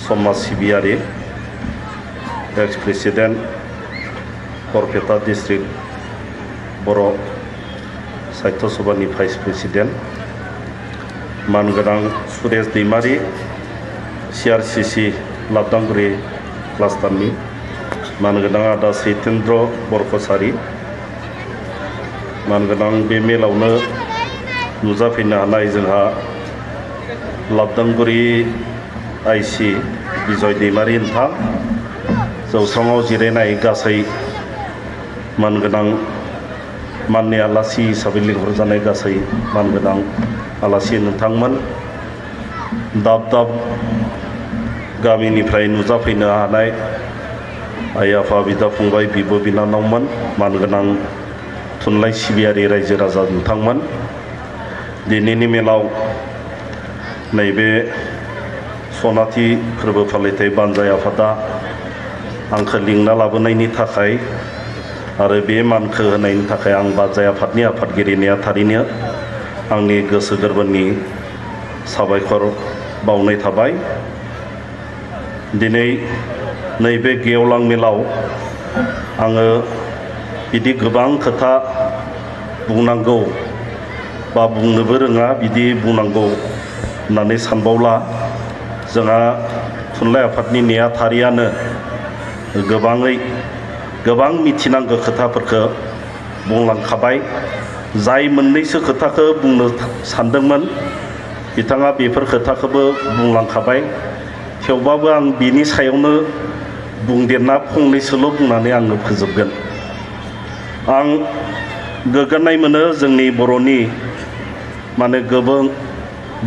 समाज सिबियारि एक्स प्रेसिडेन्ट बरपेटा डिस्ट्रिक्ट बर' साहित्य सभानि भाइस प्रेसिडेन्ट मानगोनां सुरेश दैमारि CRCC लाबदांगुरि क्लास्टारनि मानगोनां आदा सैतेन्द्र बरकसारि मानगोनां बे मेलावनो नुजाफैनो हानाय जोंहा लाबदांगुरि IC बिजय दैमारि नोंथां जौस्राङाव जिरायनाय गासै मानगोनां माननि आलासि हिसाबै लिंहरजानाय गासै मानगोनां आलासि नोंथांमोन दाब दाब गामिनिफ्राय नुजाफैनो हानाय आइ आफा बिदा फंबाय बिब' बिनानावमोन मानगोनां थुनलाइ सिबियारि रायजो राजा नोंथांमोन दिनैनि मेलाव नैबे सनाथि फोरबो फालिथाय बानजाय आफादा आंखौ लिंना लाबोनायनि थाखाय आरो बे मानखौ होनायनि थाखाय आं बानजाय आफादनि आफादगिरि नेहाथारिनो आंनि गोसो गोरबोनि साबायखर बावनाय थाबाय दिनै नैबे गेवलां मेलाव आङो बिदि गोबां खोथा बुंनांगौ बा बुंनोबो रोङा बिदि बुंनांगौ होननानै सानबावला जोंहा थुनलाइ आफादनि नेहाथारियानो गोबां मिथिनांगौ खोथाफोरखौ बुंलांखाबाय जाय मोननैसो खोथाखौ बुंनो सानदोंमोन बिथाङा बेफोर खोथाखौबो बुंलांखाबाय थेवबाबो आं बिनि सायावनो बुंदेरना फंनैसोल' बुंनानै आङो फोजोबगोन आं गोग्गानाय मोनो जोंनि बर'नि माने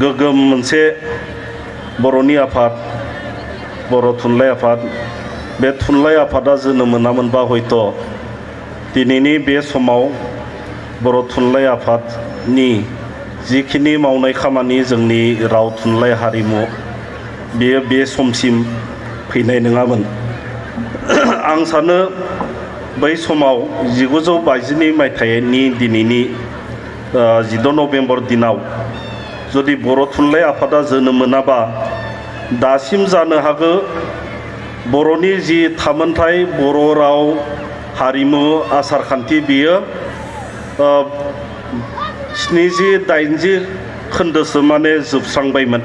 गोगोम मोनसे बर'नि आफाद बर' थुनलाइ आफाद बे थुनलाइ आफादा जोनोम मोनामोनबा हयथ' दिनैनि बे समाव बर' थुनलाइ आफादनि जिखिनि मावनाय खामानि जोंनि राव थुनलाइ हारिमु बेयो बे समसिम फैनाय नङामोन आं सानो बै समाव 1922 मायथाइनि दिनैनि 10 नभेम्बर दिनाव जुदि बर' थुनलाइ आफादा जोनोम मोनाबा दासिम जानो हागौ बर'नि जि थामोनथाय बर' राव हारिमु आसार खान्थि बियो 70-80 खोन्दोसो माने जोबस्रांबायमोन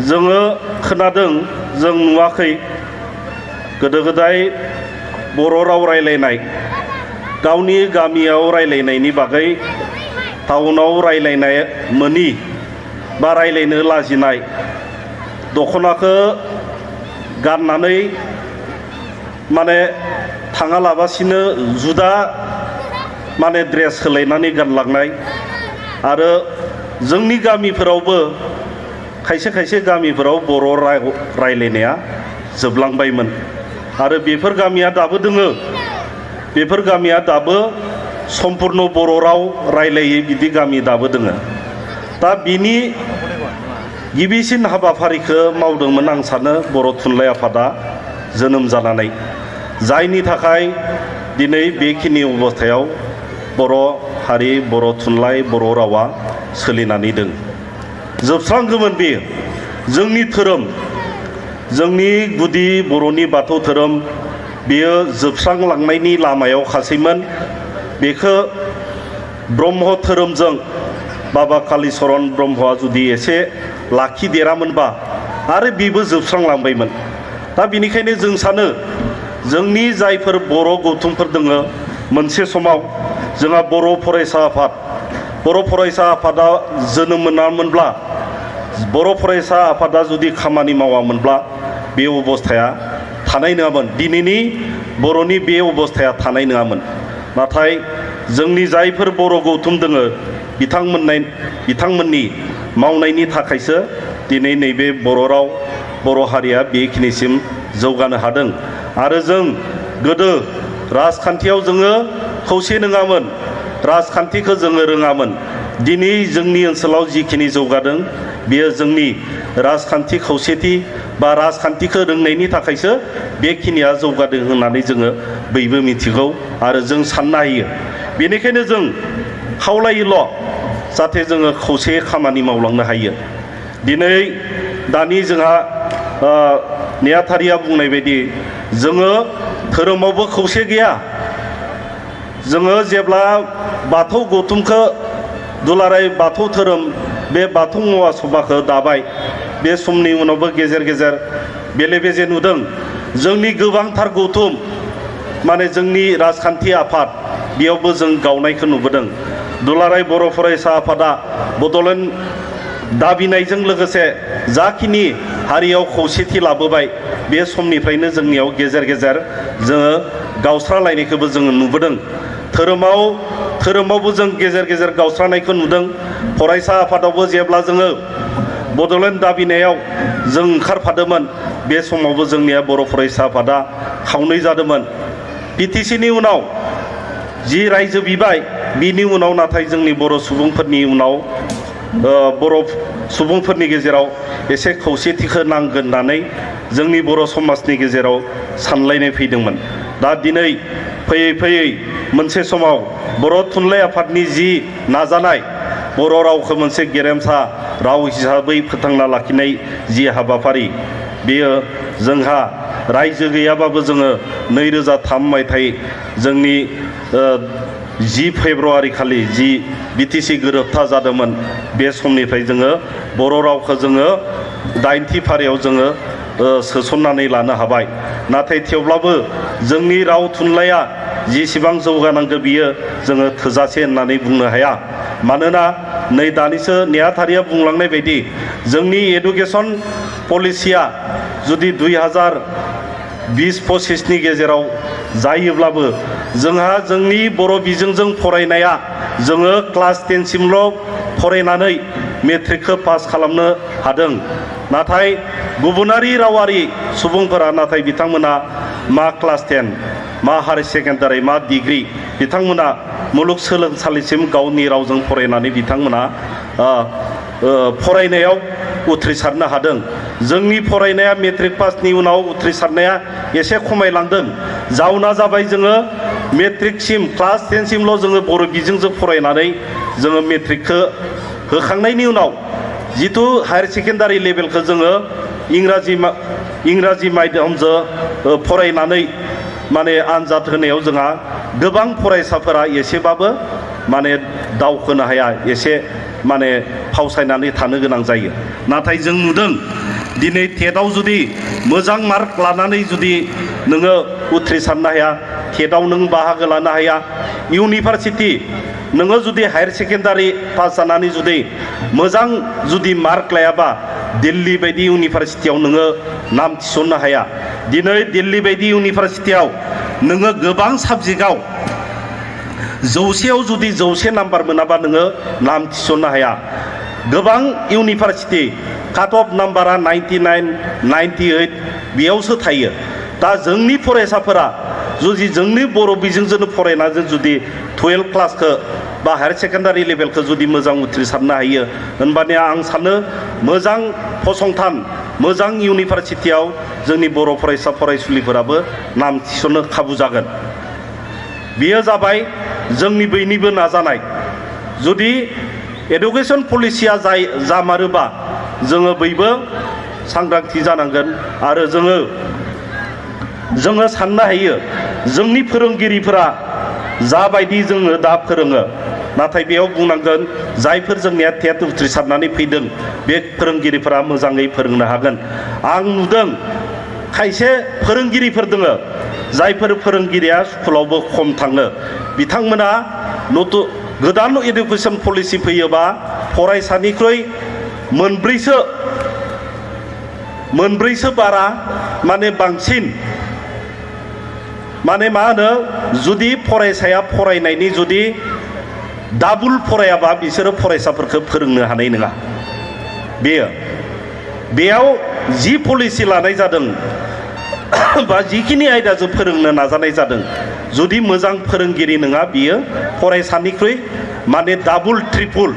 जोङो खोनादों जों नुवाखै गोदो गोदाय बर' राव रायलायनाय गावनि गामियाव रायलायनायनि बागै टाउनाव रायलायनाय मोनि बा रायलायनो लाजिनाय दख'नाखौ गाननानै माने थाङालाबासिनो जुदा माने ड्रेस सोलायनानै गानलांनाय आरो जोंनि गामिफोरावबो खायसे गामिफोराव बर' रायलायनाया जोबलांबायमोन आरो बेफोर गामिया दाबो दोङो बेफोर गामिया दाबो सम्पुर्ण बर' राव रायलायै बिदि गामि दाबो दोङो दा बिनि गिबिसिन हाबाफारिखौ मावदोंमोन आं सानो बर' थुनलाइ आफादा जोनोम जानानै जायनि थाखाय दिनै बेखिनि अबस्थायाव बर' हारि बर' थुनलाइ बर' रावा सोलिनानै दं जोबस्रांगौमोन बेयो जोंनि धोरोम जोंनि गुदि बर'नि बाथौ धोरोम बेयो जोबस्रांलांनायनि लामायाव खासैमोन बेखौ ब्रह्म धोरोमजों बाबा कालिचरन ब्रह्मआ जुदि एसे लाखिदेरामोनबा आरो बेबो जोबस्रांलांबायमोन दा बेनिखायनो जों सानो जोंनि जायफोर बर' गौथुमफोर दङ मोनसे समाव जोंहा बर' फरायसा आफादा जोनोम मोनामोनब्ला बर' फरायसा आफादा जुदि खामानि मावामोनब्ला बे अबस्थाया थानाय नङामोन दिनैनि बर'नि बे अबस्थाया थानाय नङामोन नाथाय जोंनि जायफोर बर' गौथुम दङ बिथांमोननि मावनायनि थाखायसो दिनै नैबे बर' राव बर' हारिया बेखिनिसिम जौगानो हादों आरो जों गोदो राजखान्थियाव जोङो खौसे नङामोन राजखान्थिखौ जोङो रोङामोन दिनै जोंनि ओनसोलाव जिखिनि जौगादों बेयो जोंनि राजखान्थि खौसेथि बा राजखान्थिखौ रोंनायनि थाखायसो बेखिनिया जौगादों होननानै जोङो बयबो मिथिगौ आरो जों साननो हायो। बेनिखायनो जों खावलायोल' जाहाथे जोङो खौसेयै खामानि मावलांनो हायो। दिनै दानि जोंहा नेहाथारिया बुंनाय बायदि जोङो धोरोमावबो खौसे गैया। जोङो जेब्ला बाथौ गौथुमखौ दुलाराय बाथौ धोरोम बे बाथौ महासभाखौ दाबाय, बे समनि उनावबो गेजेर गेजेर बेले बेजे नुदों। जोंनि गोबांथार गौथुम माने जोंनि राजखान्थि आफाद बेयावबो जों गावनायखौ नुबोदों। दुलाराय बर' फरायसा आफादा बड'लेण्ड दाबिनायजों लोगोसे जाखिनि हारियाव खौसेथि लाबोबाय, बे समनिफ्रायनो जोंनियाव गेजेर गेजेर जोङो गावस्रालायनायखौबो जोङो नुबोदों। धोरोमावबो जों गेजेर गेजेर गावस्रानायखौ नुदों। फरायसा आफादावबो जेब्ला जोङो बड'लेण्ड दाबिनायाव जों ओंखारफादोंमोन, बे समावबो जोंनिया बर' फरायसा आफादा खावनै जादोंमोन। PTCनि उनाव जि रायजो बिबाय, बिनि उनाव नाथाय जोंनि बर' सुबुंफोरनि गेजेराव एसे खौसेथिखौ नांगोन होननानै जोंनि बर' समाजनि गेजेराव सानलायनाय फैदोंमोन। दा दिनै फैयै फैयै मोनसे समाव बर' थुनलाइ आफादनि जि नाजानाय, बर' रावखौ मोनसे गेरेमसा राव हिसाबै फोथांना लाखिनाय जि हाबाफारि, बेयो जोंहा रायजो गैयाबाबो जोङो 2003 मायथाइ जोंनि 10 फेब्रुवारि खालि जि BTC गोरोबथा जादोंमोन, बे समनिफ्राय जोङो बर' रावखौ जोङो 8थि फारियाव जोङो सोसननानै लानो हाबाय। नाथाय थेवब्लाबो जोंनि राव थुनलाइया जेसेबां जौगानांगौ बियो जोङो थोजासे होननानै बुंनो हाया। मानोना नै दानिसो नेहाथारिया बुंलांनाय बायदि जोंनि एडुकेसन पलिसिया जुदि 2020-25नि गेजेराव जायोब्लाबो जोंहा जोंनि बर' बिजोंजों फरायनाया जोङो क्लास 10 सिमल' फरायनानै मेट्रिकखौ पास खालामनो हादों। नाथाय गुबुनारि रावारि सुबुंफोरा नाथाय बिथांमोना मा क्लास 10, मा हायार सेकेन्डारि, मा डिग्रि, बिथांमोना मुलुगसोलोंसालिसिम गावनि रावजों फरायनानै बिथांमोना फरायनायाव उथ्रिसारनो हादों। जोंनि फरायनाया मेट्रिक पासनि उनाव उथ्रिसारनाया एसे खमायलांदों। जाउना जाबाय जोङो मेट्रिकसिम क्लास 10 सिमल' जोङो बर' बिजोंजों फरायनानै जोङो मेट्रिकखौ होखांनायनि उनाव जिथु हायार सेकेन्डारि लेभेलखौ जोङो इंराजि माध्यमजों फरायनानै माने आनजाद होनायाव जोंहा गोबां फरायसाफोरा एसेबाबो माने दावखोनो हाया, एसे माने फावसायनानै थानो गोनां जायो। नाथाय जों नुदों दिनै टेटआव जुदि मोजां मार्क लानानै जुदि नोङो उथ्रिसारनो हाया, टेटआव नों बाहागो लानो हाया, इउनिभारसिटि नोङो जुदि हायार सेकेन्डारि पास जानानै जुदि मोजां जुदि मार्क लायाबा दिल्ली बायदि इउनिभारसिटियाव नोङो नाम थिसननो हाया। दिनै दिल्ली बायदि इउनिभारसिटियाव नोङो गोबां साबजेक्टआव 100आव जुदि 100 नाम्बार मोनाबा नोङो नाम थिसननो हाया। गोबां इउनिभारसिटि काट अफ नाम्बारा 99, 98 बेयावसो थायो। दा जोंनि फरायसाफोरा जुदि जोंनि बर' बिजोंजों फरायनानै जुदि 12 क्लासखौ बा हायार सेकेन्डारि लेभेलखौ जुदि मोजां उथ्रिसारनो हायो, होनबानिया आं सानो मोजां फसंथान, मोजां इउनिभारसिटियाव जोंनि बर' फरायसा फरायसुलिफोराबो नाम थिसननो खाबु जागोन। बेयो जाबाय जोंनि बयनिबो नाजानाय। जुदि एडुकेसन पलिसिया जामारोबा जोङो बयबो सांग्रांथि जानांगोन आरो जोङो साननो हायो जोंनि फोरोंगिरिफोरा जाबायदि जोङो दा फोरोङो, नाथाय बेयाव बुंनांगोन जायफोर जोंनिया टेट उथ्रिसारनानै फैदों बे फोरोंगिरिफोरा मोजाङै फोरोंनो हागोन। आं नुदों खायसे फोरोंगिरिफोर दङ जायफोर फोरोंगिरिया स्कुलावबो खम थाङो, बिथांमोना गोदान एडुकेसन पलिसि फैयोबा फरायसानिख्रुइ मोनब्रैसो बारा माने बांसिन माने मा होनो, जुदि फरायसाया फरायनायनि जुदि डाबल फरायाबा बिसोरो फरायसाफोरखौ फोरोंनो हानाय नङा। बेयाव जि पलिसि लानाय जादों बा जिखिनि आयदाजों फोरोंनो नाजानाय जादों, जुदि मोजां फोरोंगिरि नङा बियो फरायसानिख्रुइ माने डाबल ट्रिपल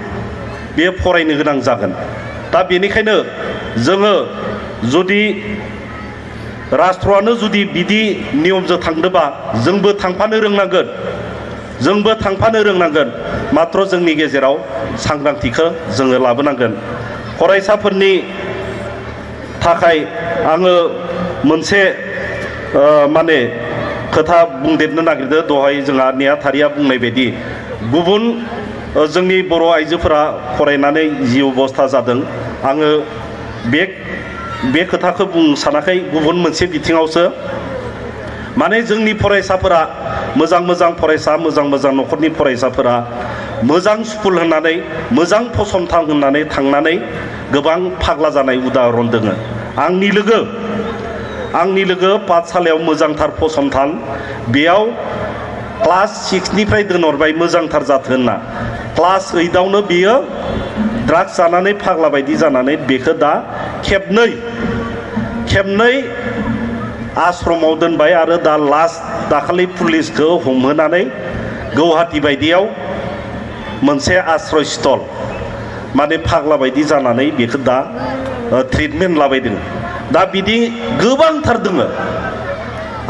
बे फरायनो गोनां जागोन। दा बेनिखायनो जोङो जुदि राष्ट्रआनो जुदि बिदि नियमजों थांदोंबा जोंबो थांफानो रोंनांगोन मात्र जोंनि गेजेराव सांग्रांथिखौ जोङो लाबोनांगोन फरायसाफोरनि थाखाय आङो मोनसे माने खोथा बुंदेरनो नागिरदों दहाय जोंहा नेहाथारिया बुंनाय बायदि गुबुन जोंनि बर' आइजोफोरा फरायनानै जि अबस्था जादों आङो बे खोथाखौ बुंनो सानाखै गुबुन मोनसे बिथिङावसो माने जोंनि फरायसाफोरा मोजां फरायसा मोजां न'खरनि फरायसाफोरा मोजां स्कुल होननानै मोजां फसंथान होननानै थांनानै गोबां फाग्ला जानाय उदाहरन दोङो आंनि लोगो पाठसालायाव मोजांथार फसंथान बेयाव क्लास 6 निफ्राय दोनहरबाय मोजांथार जाथों होनना क्लास 8 आवनो बियो ड्राग्स जानानै फाग्ला बायदि जानानै बेखौ दा खेबनै आश्रमाव दोनबाय आरो दा लास्ट दाखालि पुलिसखौ हमहोनानै गुवाहाटी बायदियाव मोनसे आश्रय स्थल माने फाग्ला बायदि जानानै बेखौ दा ट्रिटमेन्ट लाबायदों दा बिदि गोबांथार दोङो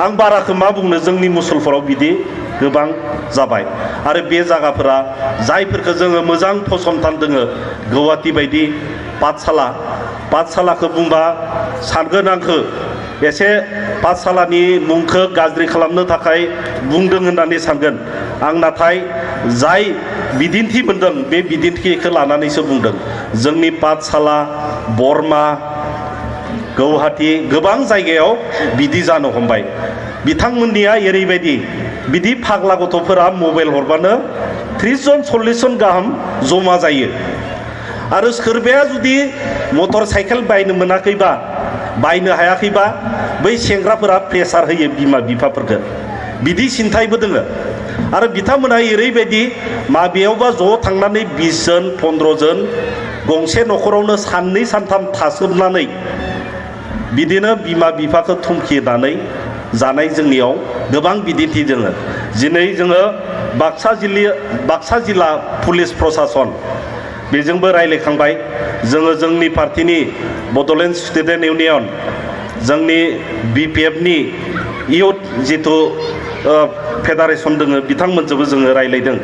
आं बाराखौ मा बुंनो जोंनि मुसलपुराव बिदि गोबां जाबाय आरो बे जायगाफोरा जायफोरखौ जोङो मोजां फसंथान दोङो गुवाहाटी बायदि पाठसालाखौ बुंबा सानगोन आंखौ एसे पाठसालानि मुंखौ गाज्रि खालामनो थाखाय बुंदों होननानै सानगोन आं नाथाय जाय बिदिन्थि मोनदों बे बिदिन्थिखौ लानानैसो बुंदों जोंनि पाठसाला बरमा गुवाहाटी गोबां जायगायाव बिदि जानो हमबाय बिथांमोननिया ओरैबायदि बिदि फाग्ला गथ'फोरा मबाइल हरबानो 30 जन 40 जन गाहाम जमा जायो आरो सोरबाया जुदि मटर साइकेल बायनो हायाखैबा बै सेंग्राफोरा प्रेसार होयो बिमा बिफाफोरखौ बिदि सिन्थायबो दोङो आरो बिथांमोना ओरैबायदि माबेयावबा ज' थांनानै 20 जन 15 जन गंसे न'खरावनो साननै सानथाम थासोमनानै बिदिनो बिमा बिफाखौ थुमखिनानै जानाय जोंनियाव गोबां बिदिन्थि दोङो दिनै जोङो बाक्सा जिल्ला पुलिस प्रशासन बेजोंबो रायलायखांबाय जोङो जोंनि पार्टिनि बड'लेण्ड स्टुडेन्ट इउनियन जोंनि BPFनि इयुथ जिथु फेडारेसन दोङो बिथांमोनजोंबो जोङो रायलायदों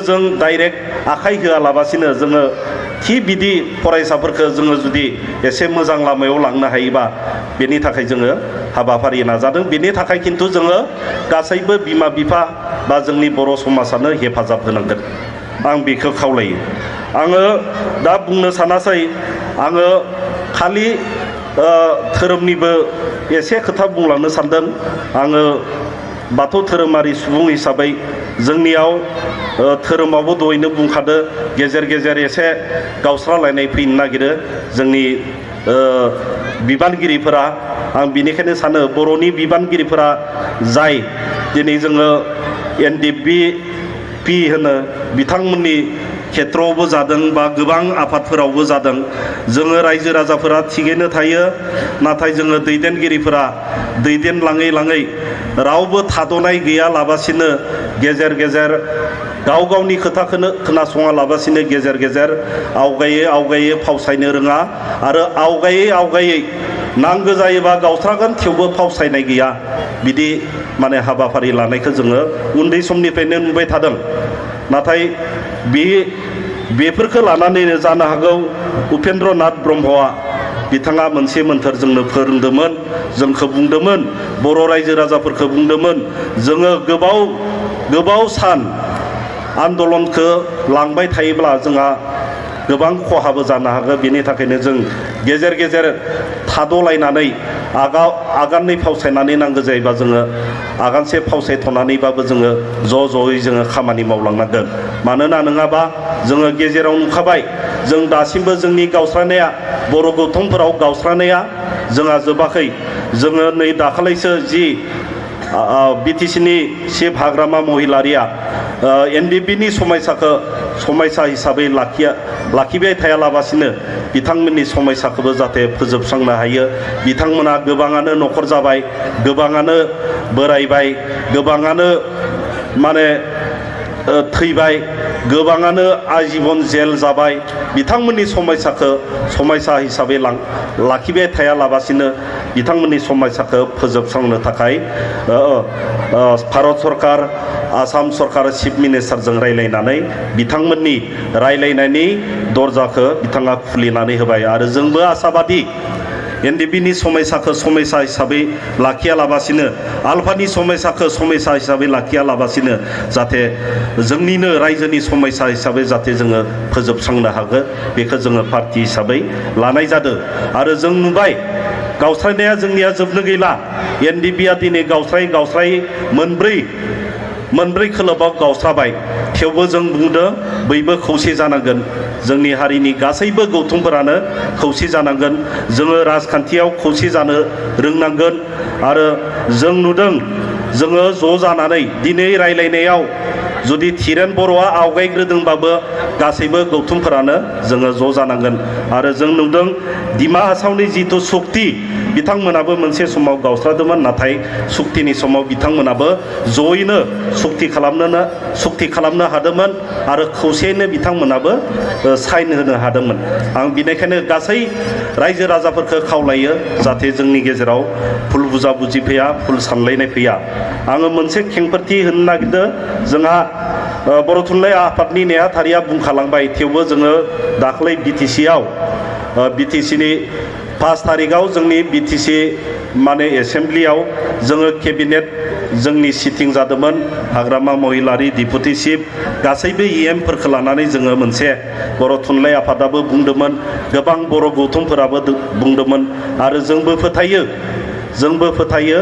जों डाइरेक्ट आखाइ होआलाबासिनो जोङो थि बिदि फरायसाफोरखौ जोङो जुदि एसे मोजां लामायाव लांनो हायोबा बेनि थाखाय जोङो हाबाफारि नाजादों बेनि थाखाय खिन्थु जोङो गासैबो बिमा बिफा बा जोंनि बर' समाजानो हेफाजाब होनांगोन आं बेखौ खावलायो आङो दा बुंनो सानासै आङो खालि धोरोमनिबो एसे खोथा बुंलांनो सानदों आङो बाथौ धोरोमारि सुबुं हिसाबै जोंनियाव धोरोमावबो दहायनो बुंखादो गेजेर गेजेर एसे गावस्रालायनाय फैनो नागिरो जोंनि बिबानगिरिफोरा आं बिनिखायनो सानो बर'नि बिबानगिरिफोरा जाय दिनै जोङो NDP होनो बिथांमोननि खेत्रआवबो जादों बा गोबां आफादफोरावबो जादों जोङो रायजो राजाफोरा थिगैनो थायो नाथाय जोङो दैदेनगिरिफोरा दैदेनलाङै रावबो थाद'नाय गैयालाबासिनो गेजेर गेजेर गावनि खोथाखौनो खोनासङा लाबासिनो गेजेर गेजेर आवगायै फावसायनो रोङा आरो आवगायै नांगौ जायोबा गावस्रागोन थेवबो फावसायनाय गैया बिदि माने हाबाफारि लानायखौ जोङो उन्दै समनिफ्रायनो नुबाय थादों नाथाय बेफोरखौ लानानैनो जानो हागौ उपेन्द्र नाथ ब्रह्मआ बिथाङा मोनसे मोन्थोर जोंनो फोरोंदोंमोन जोंखौ बुंदोंमोन बर' रायजो राजाफोरखौ बुंदोंमोन जोङो गोबाव सान आन्दलनखौ लांबाय थायोब्ला जोंहा गोबां खहाबो जानो हागौ बेनि थाखायनो जों गेजेर गेजेर थाद'लायनानै आगाननै फावसायनानै नांगौ जायोबा जोङो आगानसे फावसायथ'नानैबाबो जोङो ज'यै जोङो खामानि मावलांनांगोन मानोना नङाबा जोङो गेजेराव नुखाबाय जों दासिमबो जोंनि गावस्रानाया बर' गौथुमफोराव गावस्रानाया जोंहा जोबाखै जोङो नै दाखालैसो जि BTCनि चिफ हाग्रामा महिलारिया NDPनि समायसा हिसाबै लाखिबाय थायालाबासिनो बिथांमोननि समायसाखौबो जाहाथे फोजोबस्रांनो हायो बिथांमोना गोबाङानो न'खर जाबाय गोबाङानो बोरायबाय गोबाङानो माने थैबाय गोबाङानो आजीबन जेल जाबाय बिथांमोननि समायसा हिसाबै लाखिबाय थायालाबासिनो बिथांमोननि समायसाखौ फोजोबस्रांनो थाखाय भारत सरकार आसाम सरकार चिफ मिनिस्टारजों रायलायनानै बिथांमोननि रायलायनायनि दरजाखौ बिथाङा खुलिनानै होबाय आरो जोंबो आसाबादि एनडिपिनि समयसाखौ समयसा हिसाबै लाखियालाबासिनो आलफानि समयसाखौ समयसा हिसाबै लाखियालाबासिनो जाहाथे जोंनिनो रायजोनि समयसा हिसाबै जाहाथे जोङो फोजोबस्रांनो हागोन बेखौ जोङो पार्टि हिसाबै लानाय जादों आरो जों नुबाय गावस्रायनाया जोंनिया जोबनो गैला एनडिपिआ दिनै गावस्राय मोनब्रै खोलोबाव गावस्राबाय थेवबो जों बुंदों बयबो खौसे जानांगोन जोंनि हारिनि गासैबो गौथुमफोरानो खौसे जानांगोन जोङो राजखान्थियाव खौसे जानो रोंनांगोन आरो जों नुदों जोङो ज' जानानै दिनै रायलायनायाव जुदि धीरेन बर'आ आवगायग्रोदोंबाबो गासैबो गौथुमफोरानो जोङो ज' जानांगोन आरो जों नुदों डिमा हासावनि जिथु सुक्ति बिथांमोनाबो मोनसे समाव गावस्रादोंमोन नाथाय सुक्तिनि समाव बिथांमोनाबो जयैनो सुक्ति खालामनो हादोंमोन आरो खौसेयैनो बिथांमोनाबो साइन होनो हादोंमोन आं बिनिखायनो गासै रायजो राजाफोरखौ खावलायो जाहाथे जोंनि गेजेराव भुल बुजाबुजि फैया भुल सानलायनाय फैया आङो मोनसे खेंफोरथि होनो नागिरदों जोंहा बर' थुनलाइ आफादनि नेहाथारिया बुंखालांबाय थेवबो जोङो दाख्लै बिटिसिनि 5 तारिखआव जोंनि बिटिसि माने एसेम्ब्लियाव जोङो केबिनेट जोंनि सिटिं जादोंमोन हाग्रामा महिलारि डिपुटि चिफ गासैबो इएमफोरखौ लानानै जोङो मोनसे बर' थुनलाइ आफादाबो बुंदोंमोन गोबां बर' गौथुमफोराबो बुंदोंमोन आरो जोंबो फोथायो